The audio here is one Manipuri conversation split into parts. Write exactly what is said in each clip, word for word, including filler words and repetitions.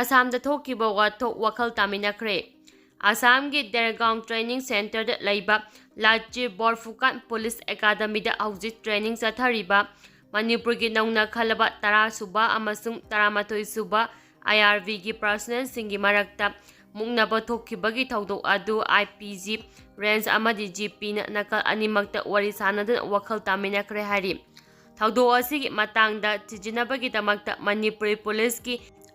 ꯑꯁꯥꯝꯗ ꯊꯣꯛꯈꯤꯕ ꯋꯥꯊꯣꯛ ꯋꯥꯈꯜ ꯇꯥꯃꯤꯟꯅꯈ꯭ꯔꯦ꯫ ꯑꯁꯥꯝꯒꯤ ꯗꯦꯔꯒꯥꯎꯟ ꯇ꯭ꯔꯦꯅꯤꯡ ꯁꯦꯟꯇꯔꯗ ꯂꯩꯕ ꯂꯥꯆꯤꯔ ꯕꯣꯔꯐꯨꯀꯥꯟ ꯄꯨꯂꯤꯁ ꯑꯦꯀꯥꯗꯃꯤꯗ ꯍꯧꯖꯤꯛ ꯇ꯭ꯔꯦꯅꯤꯡ ꯆꯠꯊꯔꯤꯕ ꯃꯅꯤꯄꯨꯔꯒꯤ ꯅꯧꯅ ꯈꯜꯂꯕ ꯇꯔꯥ ꯁꯨꯕ ꯑꯃꯁꯨꯡ ꯇꯔꯥꯃꯥꯊꯣꯏ ꯁꯨꯕ ꯑꯥꯏ ꯑꯥꯔ ꯕꯤꯒꯤ ꯄꯥꯔꯁꯣꯅꯦꯜꯁꯤꯡꯒꯤ ꯃꯔꯛꯇ ꯃꯨꯛꯅꯕ ꯊꯣꯛꯈꯤꯕꯒꯤ ꯊꯧꯗꯣꯛ ꯑꯗꯨ ꯑꯥꯏ ꯄꯤ ꯖꯤ ꯔꯦꯟꯖ ꯑꯃꯗꯤ ꯖꯤ ꯄꯤꯅ ꯅꯥꯀꯜ ꯑꯅꯤꯃꯛꯇ ꯋꯥꯔꯤ ꯁꯥꯟꯅꯗꯨꯅ ꯋꯥꯈꯜ ꯇꯥꯃꯤꯟꯅꯈ꯭ꯔꯦ ꯍꯥꯏꯔꯤ꯫ ꯊꯧꯗꯣꯛ ꯑꯁꯤꯒꯤ ꯃꯇꯥꯡꯗ ꯊꯤꯖꯤꯟꯅꯕꯒꯤꯗꯃꯛꯇ ꯃꯅꯤꯄꯨꯔꯤ ꯄꯨꯂꯤꯁꯀꯤ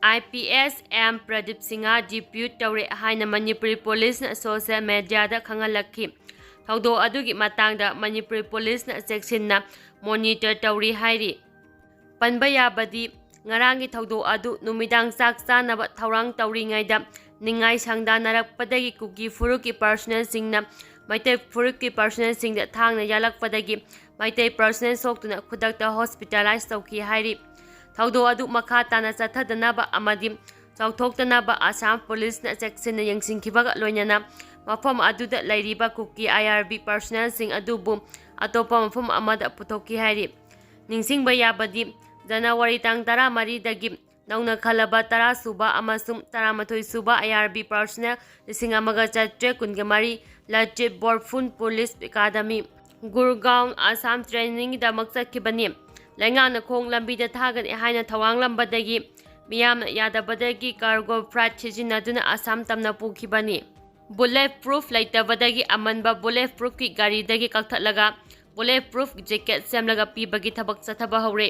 I P S M Pradip Singh deputy ꯇꯧꯔꯦ ꯍꯥꯏꯅ ꯃꯅꯤꯄꯨꯔꯤ ꯄꯨꯂꯤꯁꯅ ꯁꯣꯁꯤꯌꯦꯜ ꯃꯦꯗꯤꯌꯥꯗ ꯈꯪꯍꯜꯂꯛꯈꯤ꯫ ꯊꯧꯗꯣꯛ ꯑꯗꯨꯒꯤ ꯃꯇꯥꯡꯗ ꯃꯅꯤꯄꯨꯔꯤ ꯄꯨꯂꯤꯁꯅ ꯆꯦꯛꯁꯤꯟꯅ ꯃꯣꯅꯤꯇꯔ ꯇꯧꯔꯤ ꯍꯥꯏꯔꯤ꯫ ꯄꯟꯕ ꯌꯥꯕꯗꯤ, ꯉꯔꯥꯡꯒꯤ ꯊꯧꯗꯣꯛ ꯑꯗꯨ ꯅꯨꯃꯤꯗꯥꯡ ꯆꯥꯛ ꯆꯥꯅꯕ ꯊꯧꯔꯥꯡ ꯇꯧꯔꯤꯉꯩꯗ ꯅꯤꯡꯉꯥꯏ ꯁꯪꯗꯥꯅꯔꯛꯄꯗꯒꯤ ꯀꯨꯀꯤ ꯐꯨꯔꯨꯞꯀꯤ ꯄꯥꯔꯁꯣꯅꯦꯜꯁꯤꯡꯅ ꯃꯩꯇꯩ ꯐꯨꯔꯨꯞꯀꯤ ꯄꯥꯔꯁꯣꯅꯦꯜꯁꯤꯡꯗ ꯊꯥꯡꯅ ꯌꯥꯜꯂꯛꯄꯗꯒꯤ ꯃꯩꯇꯩ ꯄꯥꯔꯁꯣꯅꯦꯜ ꯁꯣꯛꯇꯨꯅ ꯈꯨꯗꯛꯇ ꯍꯣꯁꯄꯤꯇꯥꯂꯥꯏꯖ ꯇꯧꯈꯤ ꯍꯥꯏꯔꯤ꯫ ꯊꯧꯗꯣꯛ ꯑꯗꯨ ꯃꯈꯥ ꯇꯥꯅ ꯆꯠꯊꯗꯅꯕ ꯑꯃꯗꯤ ꯆꯥꯎꯊꯣꯛꯇꯅꯕ ꯑꯁꯥꯝ ꯄꯨꯂꯤꯁꯅ ꯆꯦꯛꯁꯤꯟꯅ ꯌꯦꯡꯁꯤꯟꯈꯤꯕꯒ ꯂꯣꯏꯅꯅ ꯃꯐꯝ ꯑꯗꯨꯗ ꯂꯩꯔꯤꯕ ꯀꯨꯀꯤ ꯑꯥꯏ ꯑꯥꯔ ꯕꯤ ꯄꯥꯔꯁꯣꯅꯦꯜꯁꯤꯡ ꯑꯗꯨꯕꯨ ꯑꯇꯣꯞꯄ ꯃꯐꯝ ꯑꯃꯗ ꯄꯨꯊꯣꯛꯈꯤ ꯍꯥꯏꯔꯤ꯫ ꯅꯤꯡꯁꯤꯡꯕ ꯌꯥꯕꯗꯤ, ꯖꯅꯋꯥꯔꯤ ꯇꯥꯡ ꯇꯔꯥꯃꯔꯤꯗꯒꯤ ꯅꯧꯅ ꯈꯜꯂꯕ ꯇꯔꯥ ꯁꯨꯕ ꯑꯃꯁꯨꯡ ꯇꯔꯥꯃꯥꯊꯣꯏ ꯁꯨꯕ ꯑꯥꯏ ꯑꯥꯔ ꯕꯤ ꯄꯥꯔꯁꯣꯅꯦꯜ ꯂꯤꯁꯤꯡ ꯑꯃꯒ ꯆꯥꯇ꯭ꯔꯦꯠ ꯀꯨꯟꯒ ꯃꯔꯤ ꯂꯆꯤꯠ ꯕꯣꯔꯐꯨꯟ ꯄꯨꯂꯤꯁ ꯑꯦꯀꯥꯗꯃꯤ, ꯒꯨꯔꯒꯥꯎꯟ, ꯑꯁꯥꯝ ꯇ꯭ꯔꯦꯅꯤꯡꯒꯤꯗꯃꯛ ꯆꯠꯈꯤꯕꯅꯤ꯫ ꯂꯩꯉꯥꯛꯅ ꯈꯣꯡ ꯂꯝꯕꯤꯗ ꯊꯥꯒꯅꯤ ꯍꯥꯏꯅ ꯊꯧꯔꯥꯡꯂꯝꯕꯗꯒꯤ ꯃꯤꯌꯥꯝꯅ ꯌꯥꯗꯕꯗꯒꯤ ꯀꯥꯔꯒꯣ ꯐ꯭ꯂꯥꯏꯠ ꯁꯤꯖꯤꯟꯅꯗꯨꯅ ꯑꯁꯥꯝ ꯇꯝꯅ ꯄꯨꯈꯤꯕꯅꯤ꯫ ꯕꯨꯂꯦꯠ ꯄ꯭ꯔꯨꯐ ꯂꯩꯇꯕꯗꯒꯤ ꯑꯃꯟꯕ ꯕꯨꯂꯦꯠ ꯄ꯭ꯔꯨꯐꯀꯤ ꯒꯥꯔꯤꯗꯒꯤ ꯀꯛꯊꯠꯂꯒ ꯕꯨꯂꯦꯠ ꯄ꯭ꯔꯨꯐ ꯖꯦꯀꯦꯠ ꯁꯦꯝꯂꯒ ꯄꯤꯕꯒꯤ ꯊꯕꯛ ꯆꯠꯊꯕ ꯍꯧꯔꯦ꯫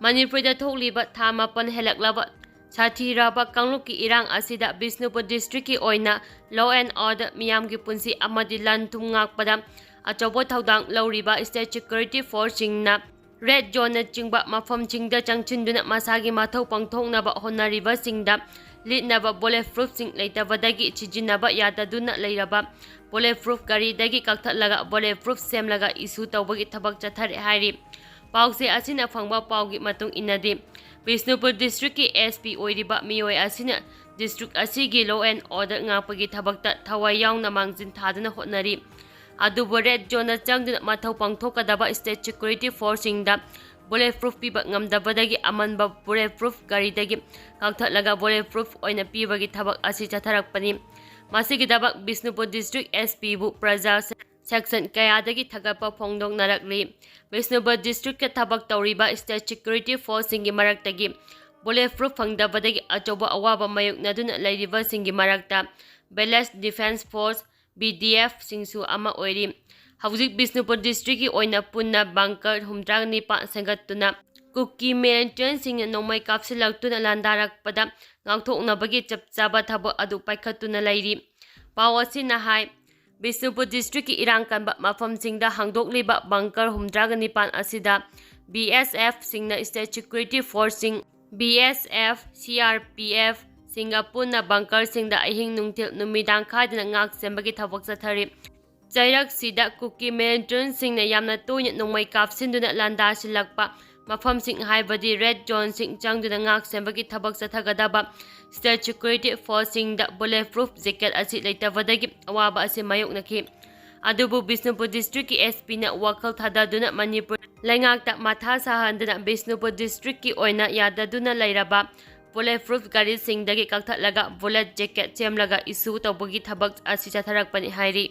ꯃꯅꯤꯄꯨꯔꯗ ꯊꯣꯛꯂꯤꯕ ꯊꯥ ꯃꯥꯄꯟ ꯍꯦꯜꯂꯛꯂꯕ ꯁꯥꯊꯤꯔꯕ ꯀꯥꯡꯂꯨꯞꯀꯤ ꯏꯔꯥꯡ ꯑꯁꯤꯗ ꯕꯤꯁꯅꯨꯄꯨꯔ ꯗꯤꯁꯇ꯭ꯔꯤꯛꯀꯤ ꯑꯣꯏꯅ law and order, ꯃꯤꯌꯥꯝꯒꯤ ꯄꯨꯟꯁꯤ ꯑꯃꯗꯤ ꯂꯟ ꯊꯨꯝ ꯉꯥꯛꯄꯗ ꯑꯆꯧꯕ ꯊꯧꯗꯥꯡ ꯂꯧꯔꯤꯕ state security forceꯁꯤꯡꯅ red zoneꯅꯆꯤꯡꯕ ꯃꯐꯝꯁꯤꯡꯗ ꯆꯪꯁꯤꯟꯗꯨꯅ ꯃꯁꯥꯒꯤ ꯃꯊꯧ ꯄꯥꯡꯊꯣꯛꯅꯕ ꯍꯣꯠꯅꯔꯤꯕꯁꯤꯡꯗ ꯂꯤꯠꯅꯕ ꯕꯨꯂꯦꯠ ꯄ꯭ꯔꯨꯐꯁꯤꯡ ꯂꯩꯇꯕꯗꯒꯤ ꯁꯤꯖꯤꯟꯅꯕ ꯌꯥꯗꯗꯨꯅ ꯂꯩꯔꯕ ꯕꯨꯂꯦꯠ ꯄ꯭ꯔꯨꯐ ꯒꯥꯔꯤꯗꯒꯤ ꯀꯛꯊꯠꯂꯒ ꯕꯨꯂꯦꯠ ꯄ꯭ꯔꯨꯐ ꯁꯦꯝꯂꯒ ꯏꯁꯨ ꯇꯧꯕꯒꯤ ꯊꯕꯛ ꯆꯠꯊꯔꯦ ꯍꯥꯏꯔꯤ꯫ ꯄꯥꯎꯆꯦ ꯑꯁꯤꯅ ꯐꯪꯕ ꯄꯥꯎꯒꯤ ꯃꯇꯨꯡ ꯏꯟꯅꯗꯤ, ꯕꯤꯁꯅꯨꯄꯨꯔ ꯗꯤꯁꯇ꯭ꯔꯤꯛꯀꯤ ꯑꯦꯁ ꯄꯤ ꯑꯣꯏꯔꯤꯕ ꯃꯤꯑꯣꯏ ꯑꯁꯤꯅ ꯗꯤꯁꯇ꯭ꯔꯤꯛ ꯑꯁꯤꯒꯤ law and order ꯉꯥꯛꯄꯒꯤ ꯊꯕꯛꯇ ꯊꯋꯥꯏ ꯌꯥꯎꯅ ꯃꯥꯡꯖꯤꯟ ꯊꯥꯗꯨꯅ ꯍꯣꯠꯅꯔꯤ꯫ ꯑꯗꯨꯕꯨ red zoneꯗ ꯆꯪꯗꯨꯅ ꯃꯊꯧ ꯄꯥꯡꯊꯣꯛꯀꯗꯕ state security forceꯁꯤꯡꯗ bullet proof ꯄꯤꯕ ꯉꯝꯗꯕꯗꯒꯤ ꯑꯃꯟꯕ bullet proof ꯒꯥꯔꯤꯗꯒꯤ ꯀꯛꯊꯠꯂꯒ bullet proof ꯑꯣꯏꯅ ꯄꯤꯕꯒꯤ ꯊꯕꯛ ꯑꯁꯤ ꯆꯠꯊꯔꯛꯄꯅꯤ꯫ ꯃꯁꯤꯒꯤꯗꯃꯛ ꯕꯤꯁꯅꯨꯄꯨꯔ district S P ꯕꯨ ꯄ꯭ꯔꯖꯥ section ꯀꯌꯥꯗꯒꯤ ꯊꯥꯒꯠꯄ ꯐꯣꯡꯗꯣꯛꯅꯔꯛꯂꯤ꯫ ꯕꯤꯁꯅꯨꯄꯨꯔ district ꯀ ꯊꯕꯛ ꯇꯧꯔꯤꯕ state security force ꯁꯤꯡꯒꯤ ꯃꯔꯛꯇꯒꯤ bullet proof ꯐꯪꯗꯕꯗꯒꯤ ꯑꯆꯧꯕ ꯑꯋꯥꯕ ꯃꯥꯌꯣꯛꯅꯗꯨꯅ ꯂꯩꯔꯤꯕꯁꯤꯡꯒꯤ ꯃꯔꯛꯇ Village Defence Force, V D F ꯁꯤꯡꯁꯨ ꯑꯃ ꯑꯣꯏꯔꯤ꯫ ꯍꯧꯖꯤꯛ ꯕꯤꯁꯅꯨꯄꯨꯔ district ꯀꯤ ꯑꯣꯏꯅ ꯄꯨꯟꯅ bunker ꯍꯨꯝꯗ꯭ꯔꯥ ꯅꯤꯄꯥꯟ ꯁꯦꯝꯒꯠꯇꯨꯅ ꯀꯨꯀꯤ militant ꯁꯤꯡꯅ ꯅꯣꯡꯃꯩ ꯀꯥꯞꯁꯤꯜꯂꯛꯇꯨꯅ ꯂꯥꯟꯗꯥꯔꯛꯄꯗ ꯉꯥꯛꯊꯣꯛꯅꯕꯒꯤ ꯆꯞ ꯆꯥꯕ ꯊꯕꯛ ꯑꯗꯨ ꯄꯥꯏꯈꯠꯇꯨꯅ ꯂꯩꯔꯤ꯫ ꯄꯥꯎ ꯑꯁꯤꯅ ꯍꯥꯏ, ꯕꯤꯁꯅꯨꯄꯨꯔ district ꯀꯤ ꯏꯔꯥꯡ ꯀꯟꯕ ꯃꯐꯝꯁꯤꯡꯗ ꯍꯥꯡꯗꯣꯛꯂꯤꯕ bunker ꯍꯨꯝꯗ꯭ꯔꯥꯒ ꯅꯤꯄꯥꯟ ꯑꯁꯤꯗ B S F ꯁꯤꯡꯅ state security force ꯁꯤꯡ, B S F, C R P F ꯁꯤꯡꯒ ꯄꯨꯟꯅ bunker ꯁꯤꯡꯗ ꯑꯍꯤꯡ ꯅꯨꯡꯊꯤꯜ ꯅꯨꯃꯤꯗꯥꯡ ꯈꯥꯏꯗꯅ ꯉꯥꯛ ꯁꯦꯟꯕꯒꯤ ꯊꯕꯛ ꯆꯠꯊꯔꯤ꯫ ꯆꯩꯔꯛꯁꯤꯗ ꯀꯨꯀꯤ militant ꯁꯤꯡꯅ ꯌꯥꯝꯅ ꯇꯣꯏꯅ ꯅꯣꯡꯃꯩ ꯀꯥꯞꯁꯤꯟꯗꯨꯅ ꯂꯥꯟꯗꯥꯁꯤꯜꯂꯛꯄ ꯃꯐꯝꯁꯤꯡ, ꯍꯥꯏꯕꯗꯤ red zone ꯁꯤꯡ ꯆꯪꯗꯨꯅ ꯉꯥꯛ ꯁꯦꯟꯕꯒꯤ ꯊꯕꯛ ꯆꯠꯊꯒꯗꯕ state security force ꯁꯤꯡꯗ bullet proof jacket ꯑꯁꯤ ꯂꯩꯇꯕꯗꯒꯤ ꯑꯋꯥꯕ ꯑꯁꯤ ꯃꯥꯌꯣꯛꯅꯈꯤ꯫ ꯑꯗꯨꯕꯨ ꯕꯤꯁꯅꯨꯄꯨꯔ district ꯀꯤ S P ꯅ ꯋꯥꯈꯜ ꯊꯥꯗꯗꯨꯅ ꯃꯅꯤꯄꯨꯔ ꯂꯩꯉꯥꯛꯇ ꯃꯊꯥ ꯁꯥꯍꯟꯗꯨꯅ ꯕꯤꯁꯅꯨꯄꯨꯔ district ꯀꯤ ꯑꯣꯏꯅ ꯌꯥꯗꯗꯨꯅ ꯂꯩꯔꯕ bullet proof ꯒꯥꯔꯤꯁꯤꯡꯗꯒꯤ ꯀꯛꯊꯠꯂꯒ bullet jacket ꯁꯦꯝꯂꯒ issue ꯇꯧꯕꯒꯤ ꯊꯕꯛ ꯑꯁꯤ ꯆꯠꯊꯔꯛꯄꯅꯤ ꯍꯥꯏꯔꯤ꯫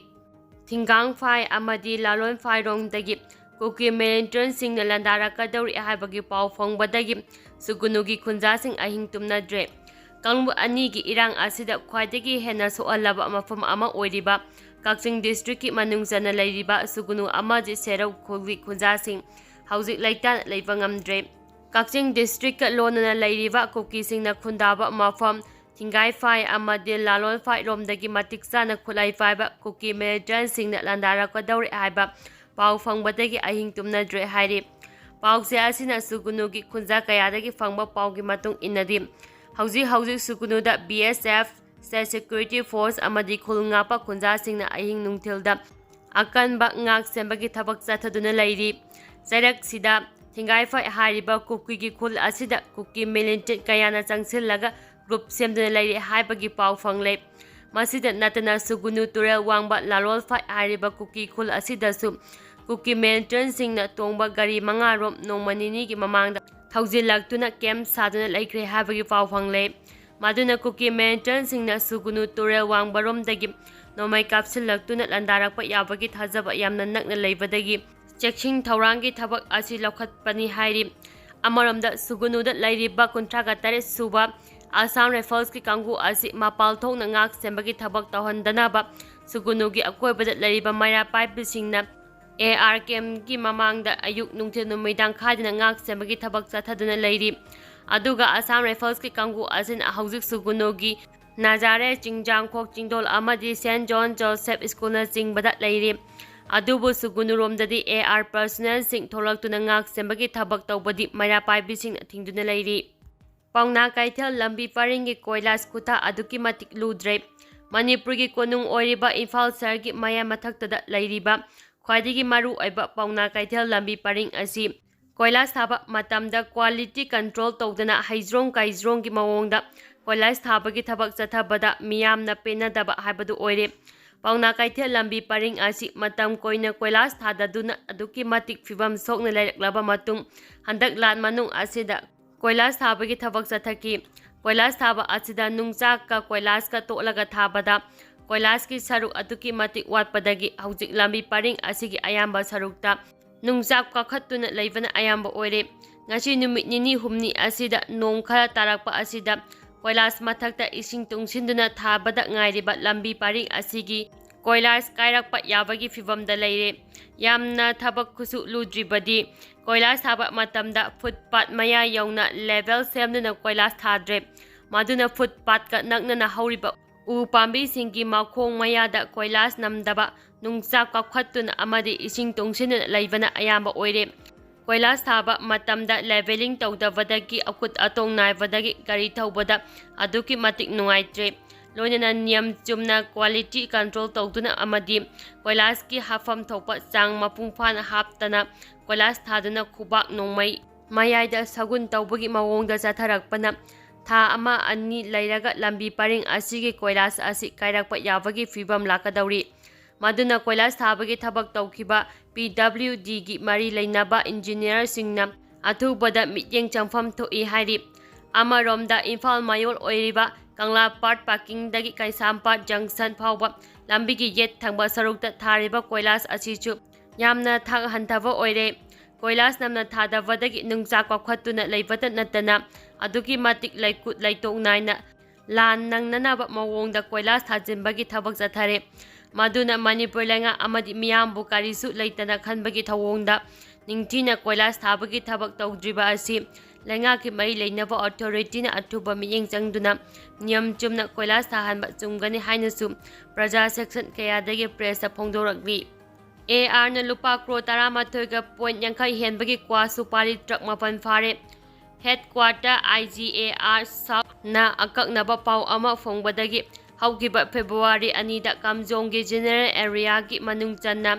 ꯊꯤꯡꯒꯥꯡꯐꯥꯏ ꯑꯃꯗꯤ ꯂꯥꯂꯣꯟꯐꯥꯏꯔꯣꯝꯗꯒꯤ ꯀꯨꯀꯤ militant ꯁꯤꯡꯅ ꯂꯥꯟꯗꯥꯔꯛꯀꯗꯧꯔꯤ ꯍꯥꯏꯕꯒꯤ ꯄꯥꯎ ꯐꯪꯕꯗꯒꯤ ꯁꯨꯒꯨꯅꯨꯒꯤ ꯈꯨꯟꯖꯥꯁꯤꯡ ꯑꯍꯤꯡ ꯇꯨꯝꯅꯗ꯭ꯔꯦ꯫ ꯀꯥꯡꯂꯨꯞ ꯑꯅꯤꯒꯤ ꯏꯔꯥꯡ ꯑꯁꯤꯗ ꯈ꯭ꯋꯥꯏꯗꯒꯤ ꯍꯦꯟꯅ ꯁꯣꯛꯍꯜꯂꯕ ꯃꯐꯝ ꯑꯃ ꯑꯣꯏꯔꯤꯕ ꯀꯛꯆꯤꯡ district ꯀꯤ ꯃꯅꯨꯡ ꯆꯟꯅ ꯂꯩꯔꯤꯕ ꯁꯨꯒꯨꯅꯨ ꯑꯃꯗꯤ ꯁꯦꯔꯧ ꯈꯨꯜꯒꯤ ꯈꯨꯟꯖꯥꯁꯤꯡ ꯍꯧꯖꯤꯛ ꯂꯩꯇꯥꯅ ꯂꯩꯕ ꯉꯝꯗ꯭ꯔꯦ꯫ ꯀꯛꯆꯤꯡ district ꯀ ꯂꯣꯟꯅꯅ ꯂꯩꯔꯤꯕ ꯀꯨꯀꯤꯁꯤꯡꯅ ꯈꯨꯟꯗꯥꯕ ꯃꯐꯝ ꯊꯤꯡꯒꯥꯏꯐꯥꯏ ꯑꯃꯗꯤ ꯂꯥꯂꯣꯟꯐꯥꯏꯔꯣꯝꯗꯒꯤ ꯃꯇꯤꯛ ꯆꯥꯅ ꯈꯨꯠꯂꯥꯏ ꯄꯥꯏꯕ ꯀꯨꯀꯤ militant ꯁꯤꯡꯅ ꯂꯥꯟꯗꯥꯔꯛꯀꯗꯧꯔꯦ ꯍꯥꯏꯕ ꯄꯥꯎ ꯐꯪꯕꯗꯒꯤ ꯑꯍꯤꯡ ꯇꯨꯝꯅꯗ꯭ꯔꯦ ꯍꯥꯏꯔꯤ꯫ ꯄꯥꯎꯆꯦ ꯑꯁꯤꯅ ꯁꯨꯒꯨꯅꯨꯒꯤ ꯈꯨꯟꯖꯥ ꯀꯌꯥꯗꯒꯤ ꯐꯪꯕ ꯄꯥꯎꯒꯤ ꯃꯇꯨꯡ ꯏꯟꯅꯗꯤ, ꯍꯧꯖꯤꯛ ꯍꯧꯖꯤꯛ ꯁꯨꯒꯨꯅꯨꯗ B S F, state security force ꯑꯃꯗꯤ ꯈꯨꯜ ꯉꯥꯛꯄ ꯈꯨꯟꯖꯥꯁꯤꯡꯅ ꯑꯍꯤꯡ ꯅꯨꯡꯊꯤꯜꯗ ꯑꯀꯟꯕ ꯉꯥꯛ ꯁꯦꯟꯕꯒꯤ ꯊꯕꯛ ꯆꯠꯊꯗꯨꯅ ꯂꯩꯔꯤ꯫ ꯆꯩꯔꯛꯁꯤꯗ ꯊꯤꯡꯒꯥꯏꯐꯥꯏ ꯍꯥꯏꯔꯤꯕ ꯀꯨꯀꯤꯒꯤ ꯈꯨꯜ ꯑꯁꯤꯗ ꯀꯨꯀꯤ militant ꯀꯌꯥꯅ ꯆꯪꯁꯤꯜꯂꯒ group ꯁꯦꯝꯗꯨꯅ ꯂꯩꯔꯦ ꯍꯥꯏꯕꯒꯤ ꯄꯥꯎ ꯐꯪꯂꯦ꯫ ꯃꯁꯤꯗ ꯅꯠꯇꯅ ꯁꯨꯒꯨꯅꯨ ꯇꯨꯔꯦꯜ ꯋꯥꯡꯕ ꯂꯥꯂꯣꯜꯐꯥꯏ ꯍꯥꯏꯔꯤꯕ ꯀꯨꯀꯤ ꯈꯨꯜ ꯑꯁꯤꯗꯁꯨ ꯀꯨꯀꯤ ꯃꯤꯂꯤꯇꯦꯟꯠꯁꯤꯡꯅ ꯇꯣꯡꯕ ꯒꯥꯔꯤ ꯃꯉꯥꯔꯣꯝ ꯅꯣꯡꯃ ꯅꯤꯅꯤꯒꯤ ꯃꯃꯥꯡꯗ ꯊꯧꯖꯤꯜꯂꯛꯇꯨꯅ ꯀꯦꯝꯞ ꯁꯥꯗꯨꯅ ꯂꯩꯈ꯭ꯔꯦ ꯍꯥꯏꯕꯒꯤ ꯄꯥꯎ ꯐꯪꯂꯦ꯫ ꯃꯗꯨꯅ ꯀꯨꯀꯤ ꯃꯤꯂꯤꯇꯦꯟꯠꯁꯤꯡꯅ ꯁꯨꯒꯨꯅꯨ ꯇꯨꯔꯦꯜ ꯋꯥꯡꯕꯔꯣꯝꯗꯒꯤ ꯅꯣꯡꯃꯩ ꯀꯥꯞꯁꯤꯜꯂꯛꯇꯨꯅ ꯂꯥꯟꯗꯥꯔꯛꯄ ꯌꯥꯕꯒꯤ ꯊꯥꯖꯕ ꯌꯥꯝꯅ ꯅꯛꯅ ꯂꯩꯕꯗꯒꯤ ꯆꯦꯛꯁꯤꯟ ꯊꯧꯔꯥꯡꯒꯤ ꯊꯕꯛ ꯑꯁꯤ ꯂꯧꯈꯠꯄꯅꯤ ꯍꯥꯏꯔꯤ꯫ ꯑꯃꯔꯣꯝꯗ ꯁꯨꯒꯨꯅꯨꯗ ꯂꯩꯔꯤꯕ ꯀꯨꯟꯊ꯭ꯔꯥꯒ ꯇꯔꯦꯠ ꯁꯨꯕ ꯑꯁꯥꯝ ꯔꯥꯏꯐꯜꯁꯀꯤ ꯀꯥꯡꯕꯨ ꯑꯁꯤ ꯃꯄꯥꯜ ꯊꯣꯛꯅ ꯉꯥꯛ ꯁꯦꯟꯕꯒꯤ ꯊꯕꯛ ꯇꯧꯍꯟꯗꯅꯕ ꯁꯨꯒꯨꯅꯨꯒꯤ ꯑꯀꯣꯏꯕꯗ ꯂꯩꯔꯤꯕ ꯃꯩꯔꯥ ꯄꯥꯏꯕꯤꯁꯤꯡꯅ ꯑꯦ ꯑꯥꯔ ꯀꯦꯝꯞꯀꯤ ꯃꯃꯥꯡꯗ ꯑꯌꯨꯛ, ꯅꯨꯡꯊꯤꯜ, ꯅꯨꯃꯤꯗꯥꯡ ꯈꯥꯏꯗꯅ ꯉꯥꯛ ꯁꯦꯟꯕꯒꯤ ꯊꯕꯛ ꯆꯠꯊꯗꯨꯅ ꯂꯩꯔꯤ꯫ ꯑꯗꯨꯒ ꯑꯁꯥꯝ ꯔꯥꯏꯐꯜꯁꯀꯤ ꯀꯥꯡꯕꯨ ꯑꯁꯤꯅ ꯍꯧꯖꯤꯛ ꯁꯨꯒꯨꯅꯨꯒꯤ ꯅꯥꯖꯥꯔꯦ, ꯆꯤꯡꯖꯥꯡꯈꯣꯛ ꯆꯤꯡꯗꯣꯜ ꯑꯃꯗꯤ ꯁꯦꯟꯠ ꯖꯣꯟ ꯖꯣꯁꯦꯐ ꯁ꯭ꯀꯨꯜꯅꯆꯤꯡꯕꯗ ꯂꯩꯔꯤ꯫ ꯑꯗꯨꯕꯨ ꯁꯨꯒꯨꯅꯨꯔꯣꯝꯗꯗꯤ ꯑꯦ ꯑꯥꯔ ꯄꯔꯁꯣꯅꯦꯜꯁꯤꯡ ꯊꯣꯛꯂꯛꯇꯨꯅ ꯉꯥꯛ ꯁꯦꯟꯕꯒꯤ ꯊꯕꯛ ꯇꯧꯕꯗꯤ ꯃꯩꯔꯥ ꯄꯥꯏꯕꯤꯁꯤꯡꯅ ꯊꯤꯡꯗꯨꯅ ꯂꯩꯔꯤ꯫ ꯄꯥꯎꯅꯥ ꯀꯩꯊꯦꯜ ꯂꯝꯕꯤ ꯄꯔꯤꯡꯒꯤ ꯀꯣꯏꯂꯥꯁ ꯈꯨꯊꯥ ꯑꯗꯨꯛꯀꯤ ꯃꯇꯤꯛ ꯂꯨꯗ꯭ꯔꯦ꯫ ꯃꯅꯤꯄꯨꯔꯒꯤ ꯀꯣꯅꯨꯡ ꯑꯣꯏꯔꯤꯕ ꯏꯝꯐꯥꯜ ꯁꯍꯔꯒꯤ ꯃꯌꯥꯏ ꯃꯊꯛꯇꯗ ꯂꯩꯔꯤꯕ ꯈ꯭ꯋꯥꯏꯗꯒꯤ ꯃꯔꯨ ꯑꯣꯏꯕ ꯄꯥꯎꯅꯥ ꯀꯩꯊꯦꯜ ꯂꯝꯕꯤ ꯄꯔꯤꯡ ꯑꯁꯤ ꯀꯣꯏꯂꯥꯁ ꯊꯥꯕ ꯃꯇꯝꯗ quality control ꯇꯧꯗꯅ ꯍꯩꯖ꯭ꯔꯣꯡ ꯀꯩꯖ꯭ꯔꯣꯡꯒꯤ ꯃꯑꯣꯡꯗ ꯀꯣꯏꯂꯥꯁ ꯊꯥꯕꯒꯤ ꯊꯕꯛ ꯆꯠꯊꯕꯗ ꯃꯤꯌꯥꯝꯅ ꯄꯦꯟꯅꯗꯕ ꯍꯥꯏꯕꯗꯨ ꯑꯣꯏꯔꯦ꯫ ꯄꯥꯎꯅꯥ ꯀꯩꯊꯦꯜ ꯂꯝꯕꯤ ꯄꯔꯤꯡ ꯑꯁꯤ ꯃꯇꯝ ꯀꯨꯏꯅ ꯀꯣꯏꯂꯥꯁ ꯊꯥꯗꯗꯨꯅ ꯑꯗꯨꯛꯀꯤ ꯃꯇꯤꯛ ꯐꯤꯕꯝ ꯁꯣꯛꯅ ꯂꯩꯔꯛꯂꯕ ꯃꯇꯨꯡ, ꯍꯟꯗꯛ ꯂꯥꯟ ꯃꯅꯨꯡ ꯑꯁꯤꯗ ꯀꯣꯏꯂꯥꯁ ꯊꯥꯕꯒꯤ ꯊꯕꯛ ꯆꯠꯊꯈꯤ꯫ ꯀꯣꯏꯂꯥꯁ ꯊꯥꯕ ꯑꯁꯤꯗ ꯅꯨꯡꯆꯥꯛꯀ ꯀꯣꯏꯂꯥꯁꯀ ꯇꯣꯠꯂꯒ ꯊꯥꯕꯗ ꯀꯣꯏꯂꯥꯁꯀꯤ ꯁꯔꯨꯛ ꯑꯗꯨꯛꯀꯤ ꯃꯇꯤꯛ ꯋꯥꯠꯄꯗꯒꯤ ꯍꯧꯖꯤꯛ ꯂꯝꯕꯤ ꯄꯔꯤꯡ ꯑꯁꯤꯒꯤ ꯑꯌꯥꯝꯕ ꯁꯔꯨꯛꯇ ꯅꯨꯡꯆꯥꯛ ꯀꯥꯈꯠꯇꯨꯅ ꯂꯩꯕꯅ ꯑꯌꯥꯝꯕ ꯑꯣꯏꯔꯦ꯫ ꯉꯁꯤ ꯅꯨꯃꯤꯠ ꯅꯤꯅꯤ ꯍꯨꯝꯅꯤ ꯑꯁꯤꯗ ꯅꯣꯡ ꯈꯔ ꯇꯥꯔꯛꯄ ꯑꯁꯤꯗ ꯀꯣꯏꯂꯥꯁ ꯃꯊꯛꯇ ꯏꯁꯤꯡ ꯇꯨꯡꯁꯤꯟꯗꯨꯅ ꯊꯥꯕꯗ ꯉꯥꯏꯔꯤꯕ ꯂꯝꯕꯤ ꯄꯔꯤꯡ ꯑꯁꯤꯒꯤ ꯀꯣꯏꯂꯥꯁ ꯀꯥꯏꯔꯛꯄ ꯌꯥꯕꯒꯤ ꯐꯤꯕꯝꯗ ꯂꯩꯔꯦ꯫ ꯌꯥꯝꯅ ꯊꯕꯛ ꯈꯨꯠꯁꯨ ꯂꯨꯗ꯭ꯔꯤꯕꯗꯤ ꯀꯣꯏꯂꯥꯁ ꯊꯥꯕ ꯃꯇꯝꯗ ꯐꯨꯠꯄꯥꯠ ꯃꯌꯥ ꯌꯧꯅ ꯂꯦꯚꯦꯜ ꯁꯦꯝꯗꯨꯅ ꯀꯣꯏꯂꯥꯁ ꯊꯥꯗ꯭ꯔꯦ꯫ ꯃꯗꯨꯅ ꯐꯨꯠꯄꯥꯠꯀ ꯅꯛꯅꯅ ꯍꯧꯔꯤꯕ ꯎ ꯄꯥꯝꯕꯤꯁꯤꯡꯒꯤ ꯃꯈꯣꯡ ꯃꯌꯥꯗ ꯀꯣꯏꯂꯥꯁ ꯅꯝꯗꯕ, ꯅꯨꯡꯆꯥꯛ ꯀꯥꯞꯈꯠꯇꯨꯅ ꯑꯃꯗꯤ ꯏꯁꯤꯡ ꯇꯨꯡꯁꯤꯟꯗꯨꯅ ꯂꯩꯕꯅ ꯑꯌꯥꯝꯕ ꯑꯣꯏꯔꯦ꯫ ꯀꯣꯏꯂꯥꯁ ꯊꯥꯕ ꯃꯇꯝꯗ ꯂꯦꯚꯦꯂꯤꯡ ꯇꯧꯗꯕꯗꯒꯤ ꯑꯀꯨꯠ ꯑꯇꯣꯡ ꯅꯥꯏꯕꯗꯒꯤ ꯒꯥꯔꯤ ꯊꯧꯕꯗ ꯑꯗꯨꯛꯀꯤ ꯃꯇꯤꯛ ꯅꯨꯡꯉꯥꯏꯇ꯭ꯔꯦ꯫ ꯂꯣꯏꯅꯅ ꯅꯤꯌꯝ ꯆꯨꯝꯅ quality control ꯇꯧꯗꯨꯅ ꯑꯃꯗꯤ ꯀꯣꯏꯂꯥꯁꯀꯤ ꯍꯥꯞꯐꯝ ꯊꯣꯛꯄ ꯆꯥꯡ ꯃꯄꯨꯡ ꯐꯥꯅ ꯍꯥꯞꯇꯅ ꯀꯣꯏꯂꯥꯁ ꯊꯥꯗꯨꯅ ꯈꯨꯕꯥꯛ ꯅꯣꯡꯃꯩ ꯃꯌꯥꯏꯗ ꯁꯒꯨꯟ ꯇꯧꯕꯒꯤ ꯃꯑꯣꯡꯗ ꯆꯠꯊꯔꯛꯄꯅ ꯊꯥ ꯑꯃ ꯑꯅꯤ ꯂꯩꯔꯒ ꯂꯝꯕꯤ ꯄꯔꯤꯡ ꯑꯁꯤꯒꯤ ꯀꯣꯏꯂꯥꯁ ꯑꯁꯤ ꯀꯥꯏꯔꯛꯄ ꯌꯥꯕꯒꯤ ꯐꯤꯕꯝ ꯂꯥꯛꯀꯗꯧꯔꯤ꯫ ꯃꯗꯨꯅ ꯀꯣꯏꯂꯥꯁ ꯊꯥꯕꯒꯤ ꯊꯕꯛ ꯇꯧꯈꯤꯕ ꯄꯤ ꯗꯕ꯭ꯂꯤꯎ ꯗꯤꯒꯤ ꯃꯔꯤ ꯂꯩꯅꯕ ꯏꯟꯖꯤꯅꯤꯌꯔꯁꯤꯡꯅ ꯑꯊꯨꯕꯗ ꯃꯤꯠꯌꯦꯡ ꯆꯪꯐꯝ ꯊꯣꯛꯏ ꯍꯥꯏꯔꯤ꯫ ꯑꯃꯔꯣꯝꯗ ꯏꯝꯐꯥꯜ ꯃꯌꯣꯜ ꯑꯣꯏꯔꯤꯕ ꯀꯪꯂꯥ ꯄꯥꯠ ꯄꯥꯔꯀꯤꯡꯗꯒꯤ ꯀꯩꯁꯥꯝꯄꯥꯠ ꯖꯪꯁꯟ ꯐꯥꯎꯕ ꯂꯝꯕꯤꯒꯤ ꯌꯦꯠ ꯊꯪꯕ ꯁꯔꯨꯛꯇ ꯊꯥꯔꯤꯕ ꯀꯣꯏꯂꯥꯁ ꯑꯁꯤꯁꯨ ꯌꯥꯝꯅ ꯊꯥꯛ ꯍꯟꯊꯕ ꯑꯣꯏꯔꯦ꯫ ꯀꯣꯏꯂꯥꯁ ꯅꯝꯅ ꯊꯥꯗꯕꯗꯒꯤ ꯅꯨꯡꯆꯥꯛ ꯀꯥꯎꯈꯠꯇꯨꯅ ꯂꯩꯕꯇ ꯅꯠꯇꯅ ꯑꯗꯨꯛꯀꯤ ꯃꯇꯤꯛ ꯂꯩꯀꯨꯠ ꯂꯩꯇꯣꯛ ꯅꯥꯏꯅ ꯂꯥꯟ ꯅꯪꯅꯅꯕ ꯃꯑꯣꯡꯗ ꯀꯣꯏꯂꯥꯁ ꯊꯥꯖꯤꯟꯕꯒꯤ ꯊꯕꯛ ꯆꯠꯊꯔꯦ꯫ ꯃꯗꯨꯅ ꯃꯅꯤꯄꯨꯔ ꯂꯩꯉꯥꯛ ꯑꯃꯗꯤ ꯃꯤꯌꯥꯝꯕꯨ ꯀꯔꯤꯁꯨ ꯂꯩꯇꯅ ꯈꯟꯕꯒꯤ ꯊꯧꯑꯣꯡꯗ ꯅꯤꯡꯊꯤꯅ ꯀꯣꯏꯂꯥꯁ ꯊꯥꯕꯒꯤ ꯊꯕꯛ ꯇꯧꯗ꯭ꯔꯤꯕ ꯑꯁꯤ ꯂꯩꯉꯥꯛꯀꯤ ꯃꯔꯤ ꯂꯩꯅꯕ ꯑꯣꯊꯣꯔꯤꯇꯤꯅ ꯑꯊꯨꯕ ꯃꯤꯠꯌꯦꯡ ꯆꯪꯗꯨꯅ ꯅꯤꯌꯝ ꯆꯨꯝꯅ ꯀꯣꯏꯂꯥꯁ ꯊꯥꯍꯟꯕ ꯆꯨꯝꯒꯅꯤ ꯍꯥꯏꯅꯁꯨ ꯄ꯭ꯔꯖꯥ ꯁꯦꯛꯁꯟ ꯀꯌꯥꯗꯒꯤ ꯄ꯭ꯔꯦꯁꯇ ꯐꯣꯡꯗꯣꯔꯛꯂꯤ꯫ ꯑꯦ ꯑꯥꯔꯅ ꯂꯨꯄꯥ ꯀ꯭ꯔꯣꯔ ꯇꯔꯥꯃꯥꯊꯣꯏꯒ ꯄꯣꯏꯟ ꯌꯥꯡꯈꯩ ꯍꯦꯟꯕꯒꯤ ꯀ꯭ꯋꯥ ꯁꯨꯄꯥꯔꯤ ꯇ꯭ꯔꯛ ꯃꯥꯄꯟ ꯐꯥꯔꯦ꯫ Headquarter I G A R ꯁꯥꯎꯠꯅ ꯑꯀꯛꯅꯕ ꯄꯥꯎ ꯑꯃ ꯐꯣꯡꯕꯗꯒꯤ ꯍꯧꯈꯤꯕ ꯐꯦꯕ꯭ꯔꯨꯋꯥꯔꯤ ꯑꯅꯤꯗ ꯀꯥꯝꯖꯣꯡꯒꯤ ꯖꯦꯅꯔꯦꯜ ꯑꯦꯔꯤꯌꯥꯒꯤ ꯃꯅꯨꯡ ꯆꯟꯅ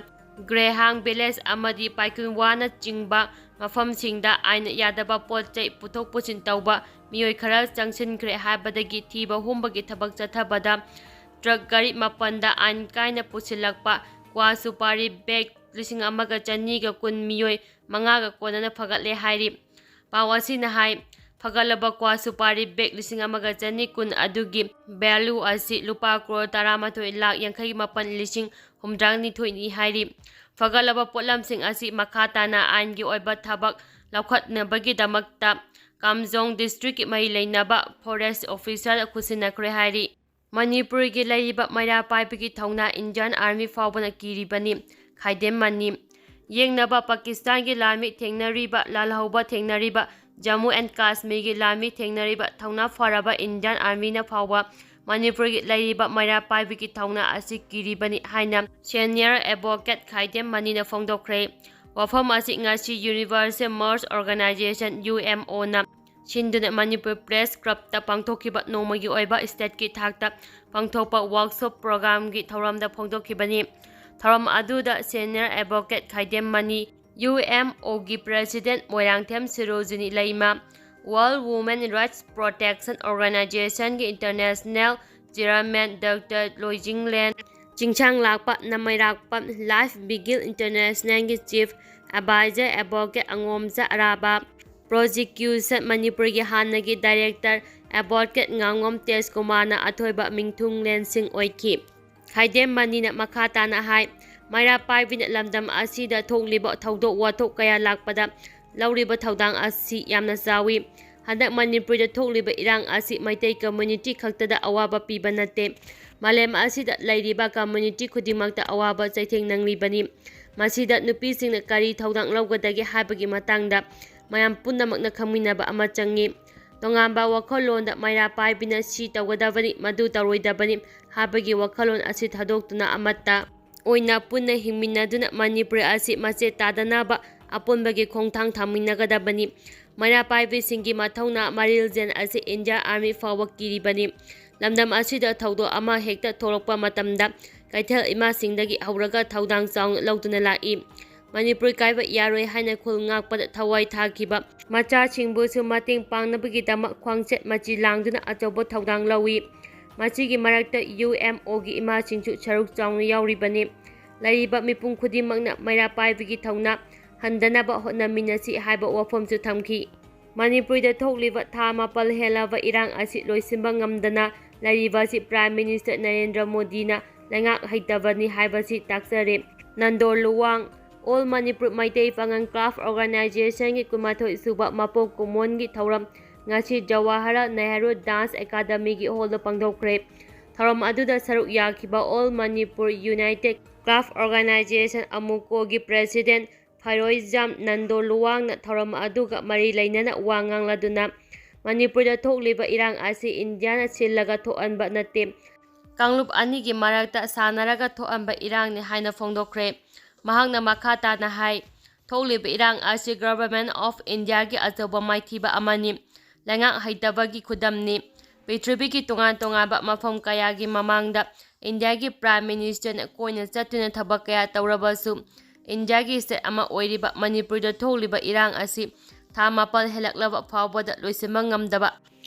ꯒ꯭ꯔꯦꯍꯥꯡ ꯚꯤꯂꯦꯖ ꯑꯃꯗꯤ ꯄꯥꯏꯀꯨꯟꯋꯥꯅꯆꯤꯡꯕ ꯃꯐꯝꯁꯤꯡꯗ ꯑꯥꯏꯟ ꯌꯥꯗꯕ ꯄꯣꯠ ꯆꯩ ꯄꯨꯊꯣꯛ ꯄꯨꯁꯤꯟ ꯇꯧꯕ ꯃꯤꯑꯣꯏ ꯈꯔ ꯆꯪꯁꯤꯟꯈ꯭ꯔꯦ ꯍꯥꯏꯕꯗꯒꯤ ꯊꯤꯕ ꯍꯨꯝꯕꯒꯤ ꯊꯕꯛ ꯆꯠꯊꯕꯗ ꯇ꯭ꯔꯛ ꯒꯥꯔꯤ ꯃꯥꯄꯟꯗ ꯑꯥꯏꯟ ꯀꯥꯏꯅ ꯄꯨꯁꯤꯜꯂꯛꯄ ꯀ꯭ꯋꯥ ꯁꯨꯄꯥꯔꯤ ꯕꯦꯒ ꯂꯤꯁꯤꯡ ꯑꯃꯒ ꯆꯅꯤꯒ ꯀꯨꯟ ꯃꯤꯑꯣꯏ ꯃꯉꯥꯒ ꯀꯣꯟꯅꯅ ꯐꯒꯠꯂꯦ ꯍꯥꯏꯔꯤ꯫ ꯄꯥꯎ ꯑꯁꯤꯅ ꯍꯥꯏ, ꯐꯒꯠꯂꯕ ꯀ꯭ꯋꯥ ꯁꯨꯄꯥꯔꯤ ꯕꯦꯒ ꯂꯤꯁꯤꯡ ꯑꯃꯒ ꯆꯅꯤ ꯀꯨꯟ ꯑꯗꯨꯒꯤ ꯚꯦꯂꯨ ꯑꯁꯤ ꯂꯨꯄꯥ ꯀ꯭ꯔꯣꯔ ꯇꯔꯥꯃꯥꯊꯣꯏ ꯂꯥꯈ ꯌꯥꯡꯈꯩ ꯃꯥꯄꯟ ꯂꯤꯁꯤꯡ ꯍꯨꯝꯗ꯭ꯔꯥ ꯅꯤꯊꯣꯏꯅꯤ ꯍꯥꯏꯔꯤ꯫ ꯐꯒꯠꯂꯕ ꯄꯣꯠꯂꯝꯁꯤꯡ ꯑꯁꯤ ꯃꯈꯥ ꯇꯥꯅ ꯑꯥꯏꯟꯒꯤ ꯑꯣꯏꯕ ꯊꯕꯛ ꯂꯧꯈꯠꯅꯕꯒꯤꯗꯃꯛꯇ ꯀꯥꯝꯖꯣꯡ ꯗꯤꯁꯇ꯭ꯔꯤꯛꯀꯤ ꯃꯔꯤ ꯂꯩꯅꯕ ꯐꯣꯔꯦꯁ ꯑꯣꯐꯤꯁꯥꯔ ꯈꯨꯠꯁꯤꯟꯅꯈ꯭ꯔꯦ ꯍꯥꯏꯔꯤ꯫ ꯃꯅꯤꯄꯨꯔꯒꯤ ꯂꯩꯔꯤꯕ ꯃꯩꯔꯥ ꯄꯥꯏꯕꯒꯤ ꯊꯧꯅꯥ ꯏꯟꯗꯤꯌꯥꯟ ꯑꯥꯔꯃꯤ ꯐꯥꯎꯕꯅ ꯀꯤꯔꯤꯕꯅꯤ꯫ ꯈꯥꯏꯗꯦꯝ ꯃꯅꯤ꯫ ꯌꯦꯡꯅꯕ ꯄꯥꯀꯤꯁꯇꯥꯟꯒꯤ ꯂꯥꯟꯃꯤ ꯊꯦꯡꯅꯔꯤꯕ, ꯂꯥꯜꯍꯧꯕ ꯊꯦꯡꯅꯔꯤꯕ, ꯖꯝꯃꯨ ꯑꯦꯟ ꯀꯥꯁꯃꯤꯔꯒꯤ ꯂꯥꯟꯃꯤ ꯊꯦꯡꯅꯔꯤꯕ ꯊꯧꯅꯥ ꯐꯔꯕ ꯏꯟꯗꯤꯌꯥꯟ ꯑꯥꯔꯃꯤꯅ ꯐꯥꯎꯕ ꯃꯅꯤꯄꯨꯔꯒꯤ ꯂꯩꯔꯤꯕ ꯃꯩꯔꯥ ꯄꯥꯏꯕꯒꯤ ꯊꯧꯅꯥ ꯑꯁꯤ ꯀꯤꯔꯤꯕꯅꯤ ꯍꯥꯏꯅ ꯁꯦꯅꯤꯌꯔ ꯑꯦꯗꯚꯣꯀꯦꯠ ꯈꯥꯏꯗꯦꯝ ꯃꯅꯤꯅ ꯐꯣꯡꯗꯣꯛꯈ꯭ꯔꯦ꯫ ꯋꯥꯐꯝ ꯑꯁꯤ ꯉꯁꯤ ꯌꯨꯅꯤꯚꯔꯁꯦꯜ ꯃꯔꯁ ꯑꯣꯔꯒꯅꯥꯏꯖꯦꯁꯟ, ꯌꯨ ꯑꯦꯝ ꯑꯣꯅ ꯁꯤꯟꯗꯨꯅ ꯃꯅꯤꯄꯨꯔ ꯄ꯭ꯔꯦꯁ ꯀ꯭ꯂꯕꯇ ꯄꯥꯡꯊꯣꯛꯈꯤꯕ ꯅꯣꯡꯃꯒꯤ ꯑꯣꯏꯕ ꯁ꯭ꯇꯦꯠꯀꯤ ꯊꯥꯛꯇ ꯄꯥꯡꯊꯣꯛꯄ ꯋꯥꯔꯛꯁꯣꯞ ꯄ꯭ꯔꯣꯒ꯭ꯔꯥꯝꯒꯤ ꯊꯧꯔꯝꯗ ꯐꯣꯡꯗꯣꯛꯈꯤꯕꯅꯤ꯫ ꯊꯧꯔꯝ ꯑꯗꯨꯗ senior advocate Khaidem Mani, U M ꯑꯣꯒꯤ president Moirangthem Sarojini Leima, world women rights protection ꯑꯣꯔꯒꯅꯥꯏꯖꯦꯁꯟꯒꯤ international chairman doctor Loijinglen Chingsang ꯂꯥꯛꯄ ꯅꯃꯩꯔꯥꯛꯄꯝ, Life Vigil Internationalꯒꯤ Chief Advisor Advocate Angomcha Araba, Prosecution ꯃꯅꯤꯄꯨꯔꯒꯤ ꯍꯥꯟꯅꯒꯤ Director Advocate ꯉꯥꯉꯣꯝ ꯇꯦꯖꯀꯨꯃꯥꯔꯅ ꯑꯊꯣꯏꯕ ꯃꯤꯡꯊꯨꯡꯂꯦꯟꯁꯤꯡ ꯑꯣꯏꯈꯤ꯫ ꯈꯥꯏꯗꯦꯝ ꯃꯅꯤꯅ ꯃꯈꯥ ꯇꯥꯅ ꯍꯥꯏ, ꯃꯩꯔꯥ ꯄꯥꯏꯕꯤꯅ ꯂꯝꯗꯝ ꯑꯁꯤꯗ ꯊꯣꯛꯂꯤꯕ ꯊꯧꯗꯣꯛ ꯋꯥꯊꯣꯛ ꯀꯌꯥ ꯂꯥꯛꯄꯗ ꯂꯧꯔꯤꯕ ꯊꯧꯗꯥꯡ ꯑꯁꯤ ꯌꯥꯝꯅ ꯆꯥꯎꯏ꯫ ꯍꯟꯗꯛ ꯃꯅꯤꯄꯨꯔꯗ ꯊꯣꯛꯂꯤꯕ ꯏꯔꯥꯡ ꯑꯁꯤ ꯃꯩꯇꯩ community ꯈꯛꯇꯗ ꯑꯋꯥꯕ ꯄꯤꯕ ꯅꯠꯇꯦ, ꯃꯥꯂꯦꯝ ꯑꯁꯤꯗ ꯂꯩꯔꯤꯕ community ꯈꯨꯗꯤꯡꯃꯛꯇ ꯑꯋꯥꯕ ꯆꯩꯊꯦꯡ ꯅꯪꯂꯤꯕꯅꯤ꯫ ꯃꯁꯤꯗ ꯅꯨꯄꯤꯁꯤꯡꯅ ꯀꯔꯤ ꯊꯧꯗꯥꯡ ꯂꯧꯒꯗꯒꯦ ꯍꯥꯏꯕꯒꯤ ꯃꯇꯥꯡꯗ ꯃꯌꯥꯝ ꯄꯨꯝꯅꯃꯛꯅ ꯈꯪꯃꯤꯟꯅꯕ ꯑꯃ ꯆꯪꯏ꯫ ꯇꯣꯉꯥꯟꯕ ꯋꯥꯈꯜꯂꯣꯟꯗ ꯃꯩꯔꯥ ꯄꯥꯏꯕꯤꯅ ꯁꯤ ꯇꯧꯒꯗꯕꯅꯤ, ꯃꯗꯨ ꯇꯧꯔꯣꯏꯗꯕꯅꯤ ꯍꯥꯏꯕꯒꯤ ꯋꯥꯈꯜꯂꯣꯟ ꯑꯁꯤ ꯊꯥꯗꯣꯛꯇꯨꯅ ꯑꯃꯠꯇ ꯑꯣꯏꯅ ꯄꯨꯟꯅ ꯍꯤꯡꯃꯤꯟꯅꯗꯨꯅ ꯃꯅꯤꯄꯨꯔ ꯑꯁꯤ ꯃꯆꯦꯠ ꯇꯥꯗꯅꯕ ꯑꯄꯨꯟꯕꯒꯤ ꯈꯣꯡꯊꯥꯡ ꯊꯝꯃꯤꯟꯅꯒꯗꯕꯅꯤ꯫ ꯃꯩꯔꯥ ꯄꯥꯏꯕꯤꯁꯤꯡꯒꯤ ꯃꯊꯧꯅꯥ ꯃꯔꯤꯜꯖꯦꯟ ꯑꯁꯤ Indian Army ꯐꯥꯎꯕ ꯀꯤꯔꯤꯕꯅꯤ꯫ ꯂꯝꯗꯝ ꯑꯁꯤꯗ ꯊꯧꯗꯣꯛ ꯑꯃ ꯍꯦꯛꯇ ꯊꯣꯛꯂꯛꯄ ꯃꯇꯝꯗ ꯀꯩꯊꯦꯜ ꯏꯃꯥꯁꯤꯡꯗꯒꯤ ꯍꯧꯔꯒ ꯊꯧꯗꯥꯡ ꯆꯥꯎꯅ ꯂꯧꯗꯨꯅ ꯂꯥꯛꯏ꯫ ꯃꯅꯤꯄꯨꯔ ꯀꯥꯏꯕ ꯌꯥꯔꯣꯏ ꯍꯥꯏꯅ ꯈꯨꯜ ꯉꯥꯛꯄꯗ ꯊꯋꯥꯏ ꯊꯥꯈꯤꯕ ꯃꯆꯥꯁꯤꯡꯕꯨꯁꯨ ꯃꯇꯦꯡ ꯄꯥꯡꯅꯕꯒꯤꯗꯃꯛ ꯈ꯭ꯋꯥꯡꯆꯠ ꯃꯆꯤ ꯂꯥꯡꯗꯨꯅ ꯑꯆꯧꯕ ꯊꯧꯗꯥꯡ ꯂꯧꯏ꯫ ꯃꯁꯤꯒꯤ ꯃꯔꯛꯇ UMOꯒꯤ ꯏꯃꯥꯁꯤꯡꯁꯨ ꯁꯔꯨꯛ ꯆꯥꯎꯅ ꯌꯥꯎꯔꯤꯕꯅꯤ꯫ ꯂꯩꯔꯤꯕ ꯃꯤꯄꯨꯝ ꯈꯨꯗꯤꯡꯃꯛꯅ ꯃꯩꯔꯥ ꯄꯥꯏꯕꯒꯤ ꯊꯧꯅꯥ ꯍꯟꯗꯅꯕ ꯍꯣꯠꯅꯃꯤꯟꯅꯁꯤ ꯍꯥꯏꯕ ꯋꯥꯐꯝꯁꯨ ꯊꯝꯈꯤ꯫ ꯃꯅꯤꯄꯨꯔꯗ ꯊꯣꯛꯂꯤꯕ ꯊꯥ ꯃꯥꯄꯜ ꯍꯦꯜꯂꯕ ꯏꯔꯥꯡ ꯑꯁꯤ ꯂꯣꯏꯁꯤꯟꯕ ꯉꯝꯗꯅ ꯂꯩꯔꯤꯕ ꯑꯁꯤ Prime Minister ꯅꯔꯦꯟꯗ꯭ꯔ ꯃꯣꯗꯤꯅ ꯂꯩꯉꯥꯛ ꯍꯩꯇꯕꯅꯤ ꯍꯥꯏꯕꯁꯤ ꯇꯥꯛꯆꯔꯦ꯫ Nando Luwang, All Manipur Meitei Pangal Club Organizationꯒꯤ ꯀꯨꯟꯃꯥꯊꯣꯏ ꯁꯨꯕ ꯃꯄꯣꯛ ꯀꯨꯝꯑꯣꯟꯒꯤ ꯊꯧꯔꯝ ꯉꯁꯤ ꯖꯋꯥꯍꯔꯂꯥꯜ ꯅꯦꯍꯔꯨ Dance Academyꯒꯤ hallꯗ ꯄꯥꯡꯊꯣꯛꯈ꯭ꯔꯦ꯫ ꯊꯧꯔꯝ ꯑꯗꯨꯗ ꯁꯔꯨꯛ ꯌꯥꯈꯤꯕ All Manipur United Club Organization, AMUCOꯒꯤ President ꯐꯩꯔꯣꯏꯖꯥꯝ Nando ꯂꯨꯋꯥꯡꯅ ꯊꯧꯔꯝ ꯑꯗꯨꯒ ꯃꯔꯤ ꯂꯩꯅꯅ ꯋꯥ ꯉꯥꯡꯂꯗꯨꯅ, ꯃꯅꯤꯄꯨꯔꯗ ꯊꯣꯛꯂꯤꯕ ꯏꯔꯥꯡ ꯑꯁꯤ ꯏꯟꯗꯤꯌꯥꯅ ꯁꯤꯜꯂꯒ ꯊꯣꯛꯍꯟꯕ ꯅꯠꯇꯦ, ꯀꯥꯡꯂꯨꯞ ꯑꯅꯤꯒꯤ ꯃꯔꯛꯇ ꯁꯥꯟꯅꯔꯒ ꯊꯣꯛꯍꯟꯕ ꯏꯔꯥꯡꯅꯤ ꯍꯥꯏꯅ ꯐꯣꯡꯗꯣꯛꯈ꯭ꯔꯦ꯫ ꯃꯍꯥꯛꯅ ꯃꯈꯥ ꯇꯥꯅ ꯍꯥꯏ, ꯊꯣꯛꯂꯤꯕ ꯏꯔꯥꯡ ꯑꯁꯤ Government of Indiaꯒꯤ ꯑꯆꯧꯕ ꯃꯥꯏꯊꯤꯕ ꯑꯃꯅꯤ꯫ ꯂꯩꯉꯥꯛ ꯍꯩꯇꯕꯒꯤ ꯈꯨꯗꯝꯅꯤ꯫ ꯄ꯭ꯔꯤꯊꯤꯕꯤꯒꯤ ꯇꯣꯉꯥꯟ ꯇꯣꯉꯥꯟꯕ ꯃꯐꯝ ꯀꯌꯥꯒꯤ ꯃꯃꯥꯡꯗ ꯏꯟꯗꯤꯌꯥꯒꯤ Prime Ministerꯅ ꯀꯣꯏꯅ ꯆꯠꯇꯨꯅ ꯊꯕꯛ ꯀꯌꯥ ꯇꯧꯔꯕꯁꯨ, ꯏꯟꯗꯤꯌꯥꯒꯤ state ꯑꯃ ꯑꯣꯏꯔꯤꯕ ꯃꯅꯤꯄꯨꯔꯗ ꯊꯣꯛꯂꯤꯕ ꯏꯔꯥꯡ ꯑꯁꯤ ꯊꯥ ꯃꯥꯄꯜ ꯍꯦꯜꯂꯛꯂꯕ ꯐꯥꯎꯕꯗ ꯂꯣꯏꯁꯤꯟꯕ ꯉꯝꯗꯕ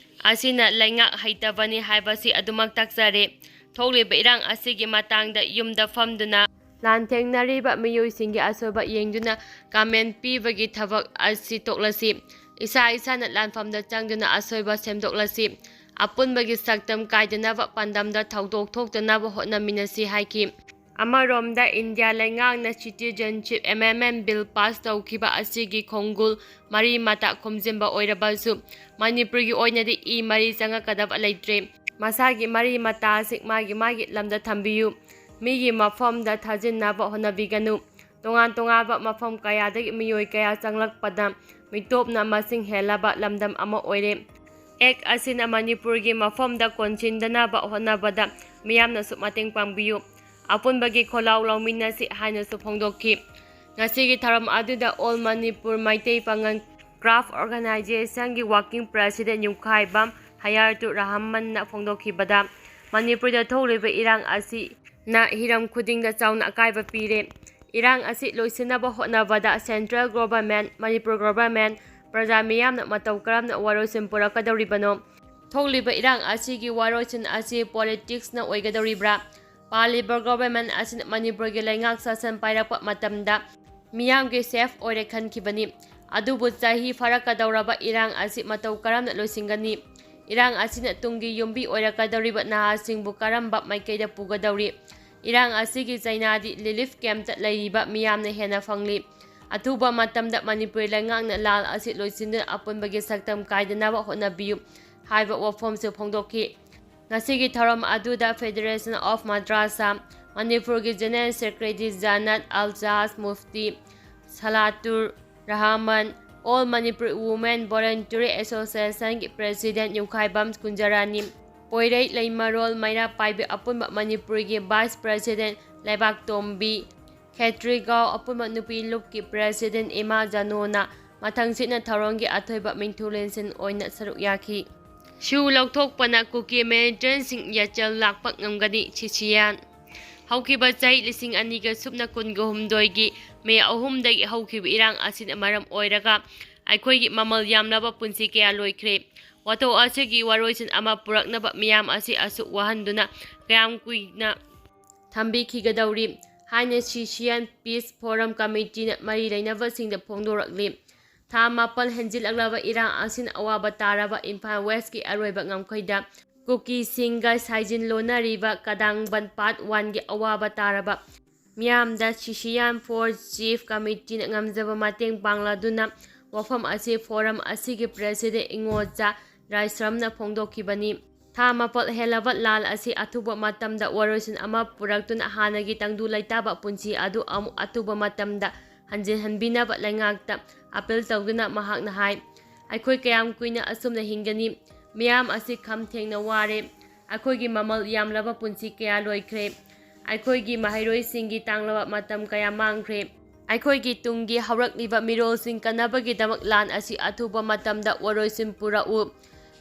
ꯑꯁꯤꯅ ꯂꯩꯉꯥꯛ ꯍꯩꯇꯕꯅꯤ ꯍꯥꯏꯕꯁꯤ ꯑꯗꯨꯃꯛ ꯇꯥꯛꯆꯔꯦ꯫ ꯊꯣꯛꯂꯤꯕ ꯏꯔꯥꯡ ꯑꯁꯤꯒꯤ ꯃꯇꯥꯡꯗ ꯌꯨꯝꯗ ꯐꯝꯗꯨꯅ ꯂꯥꯟꯊꯦꯡꯅꯔꯤꯕ ꯃꯤꯑꯣꯏꯁꯤꯡꯒꯤ ꯑꯁꯣꯏꯕ ꯌꯦꯡꯗꯨꯅ ꯀꯃꯦꯟ ꯄꯤꯕꯒꯤ ꯊꯕꯛ ꯑꯁꯤ ꯇꯣꯛꯂꯁꯤ꯫ ꯏꯁꯥ ꯏꯁꯥꯅ ꯂꯥꯟꯐꯝꯗ ꯆꯪꯗꯨꯅ ꯑꯁꯣꯏꯕ ꯁꯦꯝꯗꯣꯛꯂꯁꯤ꯫ ꯑꯄꯨꯟꯕꯒꯤ ꯁꯛꯇꯝ ꯀꯥꯏꯗꯅꯕ ꯄꯥꯟꯗꯝꯗ ꯊꯧꯗꯣꯛ ꯊꯣꯛꯇꯅꯕ ꯍꯣꯠꯅꯃꯤꯟꯅꯁꯤ ꯍꯥꯏꯈꯤ꯫ ꯑꯃꯔꯣꯝꯗ ꯏꯟꯗꯤꯌꯥ ꯂꯩꯉꯥꯛꯅ Citizenship Amendment Bill pass ꯇꯧꯈꯤꯕ ꯑꯁꯤꯒꯤ ꯈꯣꯡꯒꯨꯜ ꯃꯔꯤ ꯃꯇꯥ ꯈꯣꯝꯖꯤꯟꯕ ꯑꯣꯏꯔꯕꯁꯨ ꯃꯅꯤꯄꯨꯔꯒꯤ ꯑꯣꯏꯅꯗꯤ ꯏ ꯃꯔꯤ ꯆꯪꯉꯛꯀꯗꯕ ꯂꯩꯇ꯭ꯔꯦ꯫ ꯃꯁꯥꯒꯤ ꯃꯔꯤ ꯃꯇꯥꯁꯤꯡ ꯃꯥꯒꯤ ꯃꯥꯒꯤ ꯂꯝꯗ ꯊꯝꯕꯤꯌꯨ꯫ ꯃꯤꯒꯤ ꯃꯐꯝꯗ ꯊꯥꯖꯤꯟꯅꯕ ꯍꯣꯠꯅꯕꯤꯒꯅꯨ꯫ ꯇꯣꯉꯥꯟ ꯇꯣꯉꯥꯟꯕ ꯃꯐꯝ ꯀꯌꯥꯗꯒꯤ ꯃꯤꯑꯣꯏ ꯀꯌꯥ ꯆꯪꯂꯛꯄꯗ ꯃꯤꯇꯣꯞꯅ ꯃꯁꯤꯡ ꯍꯦꯜꯂꯕ ꯂꯝꯗꯝ ꯑꯃ ꯑꯣꯏꯔꯦ꯫ ꯑꯦꯛ ꯑꯁꯤꯅ ꯃꯅꯤꯄꯨꯔꯒꯤ ꯃꯐꯝꯗ ꯀꯣꯟꯁꯤꯟꯗꯅꯕ ꯍꯣꯠꯅꯕꯗ ꯃꯤꯌꯥꯝꯅꯁꯨ ꯃꯇꯦꯡ ꯄꯥꯡꯕꯤꯌꯨ꯫ ꯑꯄꯨꯟꯕꯒꯤ ꯈꯣꯜꯂꯥꯎ ꯂꯧꯃꯤꯟꯅꯁꯤ ꯍꯥꯏꯅꯁꯨ ꯐꯣꯡꯗꯣꯛꯈꯤ꯫ ꯉꯁꯤꯒꯤ ꯊꯧꯔꯝ ꯑꯗꯨꯗ All Manipur Meitei Pangal Craft Organizationꯒꯤ Working President ꯌꯨꯝꯈꯥꯏꯕꯝ ꯍꯌꯥꯔꯇꯨ ꯔꯍꯃꯟꯅ ꯐꯣꯡꯗꯣꯛꯈꯤꯕꯗ, ꯃꯅꯤꯄꯨꯔꯗ ꯊꯣꯛꯂꯤꯕ ꯏꯔꯥꯡ ꯑꯁꯤꯅ ꯍꯤꯔꯝ ꯈꯨꯗꯤꯡꯗ ꯆꯥꯎꯅ ꯑꯀꯥꯏꯕ ꯄꯤꯔꯦ꯫ ꯏꯔꯥꯡ ꯑꯁꯤ ꯂꯣꯏꯁꯤꯟꯅꯕ ꯍꯣꯠꯅꯕꯗ central government, ꯃꯅꯤꯄꯨꯔ government, ꯄ꯭ꯔꯖꯥ ꯃꯤꯌꯥꯝꯅ ꯃꯇꯧ ꯀꯔꯝꯅ ꯋꯥꯔꯣꯏꯁꯤꯟ ꯄꯨꯔꯛꯀꯗꯧꯔꯤꯕꯅꯣ? ꯊꯣꯛꯂꯤꯕ ꯏꯔꯥꯡ ꯑꯁꯤꯒꯤ ꯋꯥꯔꯣꯏꯁꯤꯟ ꯑꯁꯤ politicsꯅ ꯑꯣꯏꯒꯗꯧꯔꯤꯕ꯭ꯔꯥ? ꯄꯥꯜꯂꯤꯕ government ꯑꯁꯤꯅ ꯃꯅꯤꯄꯨꯔꯒꯤ ꯂꯩꯉꯥꯛ ꯁꯥꯁꯟ ꯄꯥꯏꯔꯛꯄ ꯃꯇꯝꯗ ꯃꯤꯌꯥꯝꯒꯤ safe ꯑꯣꯏꯔꯦ ꯈꯟꯈꯤꯕꯅꯤ꯫ ꯑꯗꯨꯕꯨ ꯆꯍꯤ ꯐꯥꯔꯛꯀꯗꯧꯔꯕ ꯏꯔꯥꯡ ꯑꯁꯤ ꯃꯇꯧ ꯀꯔꯝꯅ ꯂꯣꯏꯁꯤꯟꯒꯅꯤ? ꯏꯔꯥꯡ ꯑꯁꯤꯅ ꯇꯨꯡꯒꯤ ꯌꯨꯝꯕꯤ ꯑꯣꯏꯔꯛꯀꯗꯧꯔꯤꯕ ꯅꯍꯥꯁꯤꯡꯕꯨ ꯀꯔꯝꯕ ꯃꯥꯏꯀꯩꯗ ꯄꯨꯒꯗꯧꯔꯤ? ꯏꯔꯥꯡ ꯑꯁꯤꯒꯤ ꯆꯩꯅꯥꯗꯤ relief campꯇ ꯂꯩꯔꯤꯕ ꯃꯤꯌꯥꯝꯅ ꯍꯦꯟꯅ ꯐꯪꯂꯤ꯫ ꯑꯊꯨꯕ ꯃꯇꯝꯗ ꯃꯅꯤꯄꯨꯔ ꯂꯩꯉꯥꯛꯅ ꯂꯥꯟ ꯑꯁꯤ ꯂꯣꯏꯁꯤꯟꯗꯨꯅ ꯑꯄꯨꯟꯕꯒꯤ ꯁꯛꯇꯝ ꯀꯥꯏꯗꯅꯕ ꯍꯣꯠꯅꯕꯤꯌꯨ ꯍꯥꯏꯕ ꯋꯥꯐꯝꯁꯨ ꯐꯣꯡꯗꯣꯛꯈꯤ꯫ ꯉꯁꯤꯒꯤ ꯊꯧꯔꯝ ꯑꯗꯨꯗ Federation of Madrasa ꯃꯅꯤꯄꯨꯔꯒꯤ General Secretary ꯖꯅꯠ ꯑꯜꯖꯥꯖ Mufti ꯁꯂꯥꯇꯨꯔ Rahman, All Manipur Women Voluntary Associationꯒꯤ President ꯌꯨꯝꯈꯥꯏꯕꯝ ꯀꯨꯟꯖꯔꯥꯅꯤ, ꯄꯣꯏꯔꯩ ꯂꯩꯃꯔꯣꯜ ꯃꯩꯔꯥ ꯄꯥꯏꯕꯤ ꯑꯄꯨꯟꯕ ꯃꯅꯤꯄꯨꯔꯒꯤ Vice President ꯂꯩꯕꯥꯛꯇꯣꯝꯕꯤ ꯈꯦꯇ꯭ꯔꯤꯒꯥꯎ ꯑꯄꯨꯟꯕ ꯅꯨꯄꯤ ꯂꯨꯞꯀꯤ President ꯏꯃꯥ ꯖꯥꯅꯣꯅ ꯃꯊꯪꯁꯤꯠꯅ ꯊꯧꯔꯝꯒꯤ ꯑꯊꯣꯏꯕ ꯃꯤꯡꯊꯣꯂꯦꯟꯁꯤꯟ ꯑꯣꯏꯅ ꯁꯔꯨꯛ ꯌꯥꯈꯤ꯫ ꯁꯨ ꯂꯧꯊꯣꯛꯄꯅ ꯀꯨꯀꯤ militantꯁꯤꯡ ꯌꯥꯆꯜ ꯂꯥꯛꯄ ꯉꯝꯒꯅꯤ, ꯁꯤꯁꯤꯌꯥꯟ꯫ ꯍꯧꯈꯤꯕ ꯆꯍꯤ ꯂꯤꯁꯤꯡ ꯑꯅꯤꯒ ꯁꯨꯞꯅ ꯀꯨꯟꯒ ꯍꯨꯝꯗꯣꯏꯒꯤ ꯃꯦ ꯑꯍꯨꯝꯗꯒꯤ ꯍꯧꯈꯤꯕ ꯏꯔꯥꯡ ꯑꯁꯤꯅ ꯃꯔꯝ ꯑꯣꯏꯔꯒ ꯑꯩꯈꯣꯏꯒꯤ ꯃꯃꯜ ꯌꯥꯝꯂꯕ ꯄꯨꯟꯁꯤ ꯀꯌꯥ ꯂꯣꯏꯈ꯭ꯔꯦ꯫ ꯋꯥꯊꯣꯛ ꯑꯁꯤꯒꯤ ꯋꯥꯔꯣꯏꯁꯤꯟ ꯑꯃ ꯄꯨꯔꯛꯅꯕ ꯃꯤꯌꯥꯝ ꯑꯁꯤ ꯑꯁꯨꯛ ꯋꯥꯍꯟꯗꯨꯅ ꯀꯌꯥꯝ ꯀꯨꯏꯅ ꯊꯝꯕꯤꯈꯤꯒꯗꯧꯔꯤ ꯍꯥꯏꯅ ꯁꯤꯁꯤꯌꯥꯟ ꯄꯤꯁ ꯐꯣꯔꯝ ꯀꯃꯤꯇꯤꯅ ꯃꯔꯤ ꯂꯩꯅꯕꯁꯤꯡꯗ ꯐꯣꯡꯗꯣꯔꯛꯂꯤ꯫ ꯊꯥ ꯃꯥꯄꯜ ꯍꯦꯟꯖꯤꯜꯂꯛꯂꯕ ꯏꯔꯥꯡ ꯑꯁꯤꯅ ꯑꯋꯥꯕ ꯇꯥꯔꯕ ꯏꯝꯐꯥꯜ ꯋꯦꯁꯀꯤ ꯑꯔꯣꯏꯕ ꯉꯝꯈꯩꯗ ꯀꯨꯀꯤꯁꯤꯡꯒ ꯁꯥꯏꯖꯤꯟ ꯂꯣꯟꯅꯔꯤꯕ ꯀꯗꯥꯡꯕꯟ ꯄꯥꯔꯠ ꯋꯥꯟꯒꯤ ꯑꯋꯥꯕ ꯇꯥꯔꯕ ꯃꯤꯌꯥꯝꯗ ꯁꯤꯁꯤꯌꯥꯟ ꯐꯣꯔ ꯆꯤꯐ ꯀꯃꯤꯇꯤꯅ ꯉꯝꯖꯕ ꯃꯇꯦꯡ ꯄꯥꯡꯂꯗꯨꯅ ꯋꯥꯐꯝ ꯑꯁꯤ ꯐꯣꯔꯝ ꯑꯁꯤꯒꯤ ꯄ꯭ꯔꯦꯁꯤꯗꯦꯟ ꯏꯉꯣꯆꯥ ꯔꯥꯏꯁ꯭ꯔꯝꯅ ꯐꯣꯡꯗꯣꯛꯈꯤꯕꯅꯤ꯫ ꯊꯥ ꯃꯥꯄꯜ ꯍꯦꯜꯂꯕ ꯂꯥꯟ ꯑꯁꯤ ꯑꯊꯨꯕ ꯃꯇꯝꯗ ꯋꯥꯔꯣꯏꯁꯤꯟ ꯑꯃ ꯄꯨꯔꯛꯇꯨꯅ ꯍꯥꯟꯅꯒꯤ ꯇꯪꯗꯨ ꯂꯩꯇꯥꯕ ꯄꯨꯟꯁꯤ ꯑꯗꯨ ꯑꯃꯨꯛ ꯑꯊꯨꯕ ꯃꯇꯝꯗ ꯍꯟꯖꯤꯟꯍꯟꯕꯤꯅꯕ ꯂꯩꯉꯥꯛꯇ ꯑꯄꯤꯜ ꯇꯧꯗꯨꯅ ꯃꯍꯥꯛꯅ ꯍꯥꯏ, "ꯑꯩꯈꯣꯏ ꯀꯌꯥꯝ ꯀꯨꯏꯅ ꯑꯁꯨꯝꯅ ꯍꯤꯡꯒꯅꯤ? ꯃꯤꯌꯥꯝ ꯑꯁꯤ ꯈꯝ ꯊꯦꯡꯅ ꯋꯥꯔꯦ꯫ ꯑꯩꯈꯣꯏꯒꯤ ꯃꯃꯜ ꯌꯥꯝꯂꯕ ꯄꯨꯟꯁꯤ ꯀꯌꯥ ꯂꯣꯏꯈ꯭ꯔꯦ꯫ ꯑꯩꯈꯣꯏꯒꯤ ꯃꯍꯩꯔꯣꯏꯁꯤꯡꯒꯤ ꯇꯥꯡꯂꯕ ꯃꯇꯝ ꯀꯌꯥ ꯃꯥꯡꯈ꯭ꯔꯦ꯫ ꯑꯩꯈꯣꯏꯒꯤ ꯇꯨꯡꯒꯤ ꯍꯧꯔꯛꯂꯤꯕ ꯃꯤꯔꯣꯜꯁꯤꯡ ꯀꯟꯅꯕꯒꯤꯗꯃꯛ ꯂꯥꯟ ꯑꯁꯤ ꯑꯊꯨꯕ ꯃꯇꯝꯗ ꯋꯥꯔꯣꯏꯁꯤꯟ ꯄꯨꯔꯛꯎ꯫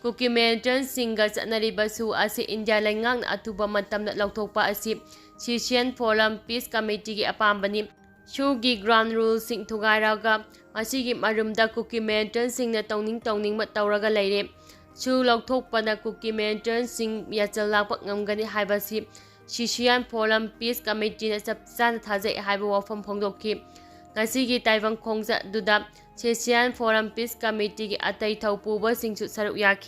ꯀꯨꯀꯤ ꯃꯤꯂꯤꯇꯦꯟꯠꯁꯤꯡꯒ ꯆꯠꯅꯔꯤꯕ ꯁꯨ ꯑꯁꯤ ꯏꯟꯗꯤꯌꯥ ꯂꯩꯉꯥꯛꯅ ꯑꯊꯨꯕ ꯃꯇꯝꯗ ꯂꯧꯊꯣꯛꯄ ꯑꯁꯤ ꯁꯤꯁꯤꯌꯟ ꯐꯣꯔꯝ ꯄꯤꯁ ꯀꯃꯤꯇꯤꯒꯤ ꯑꯄꯥꯝꯕꯅꯤ꯫ ꯁꯨꯒꯤ ꯒ꯭ꯔꯥꯎꯟ ꯔꯨꯜꯁꯤꯡ ꯊꯨꯒꯥꯏꯔꯒ ꯃꯁꯤꯒꯤ ꯃꯔꯨꯝꯗ ꯀꯨꯀꯤ ꯃꯤꯂꯤꯇꯦꯟꯠꯁꯤꯡꯅ ꯇꯧꯅꯤꯡ ꯇꯧꯅꯤꯡꯕ ꯇꯧꯔꯒ ꯂꯩꯔꯦ꯫ ꯁꯨ ꯂꯧꯊꯣꯛꯄꯅ ꯀꯨꯀꯤ ꯃꯤꯂꯤꯇꯦꯟꯠꯁꯤꯡ ꯌꯥꯆꯜ ꯂꯥꯛꯄ ꯉꯝꯒꯅꯤ ꯍꯥꯏꯕꯁꯤ ꯁꯤꯁꯤꯌꯥꯟ ꯐꯣꯔꯝ ꯄꯤꯁ ꯀꯃꯤꯇꯤꯅ ꯆꯞ ꯆꯥꯅ ꯊꯥꯖꯩ" ꯍꯥꯏꯕ ꯋꯥꯐꯝ ꯐꯣꯡꯗꯣꯛꯈꯤ꯫ ꯉꯁꯤꯒꯤ ꯇꯥꯏꯕꯪ ꯈꯣꯡꯆꯠ ꯑꯗꯨꯗ ꯁꯤꯁꯤꯌꯥꯟ ꯐꯣꯔꯝ ꯄꯤꯁ ꯀꯃꯤꯇꯤꯒꯤ ꯑꯇꯩ ꯊꯧꯄꯨꯕꯁꯤꯡꯁꯨ ꯁꯔꯨꯛ ꯌꯥꯈꯤ꯫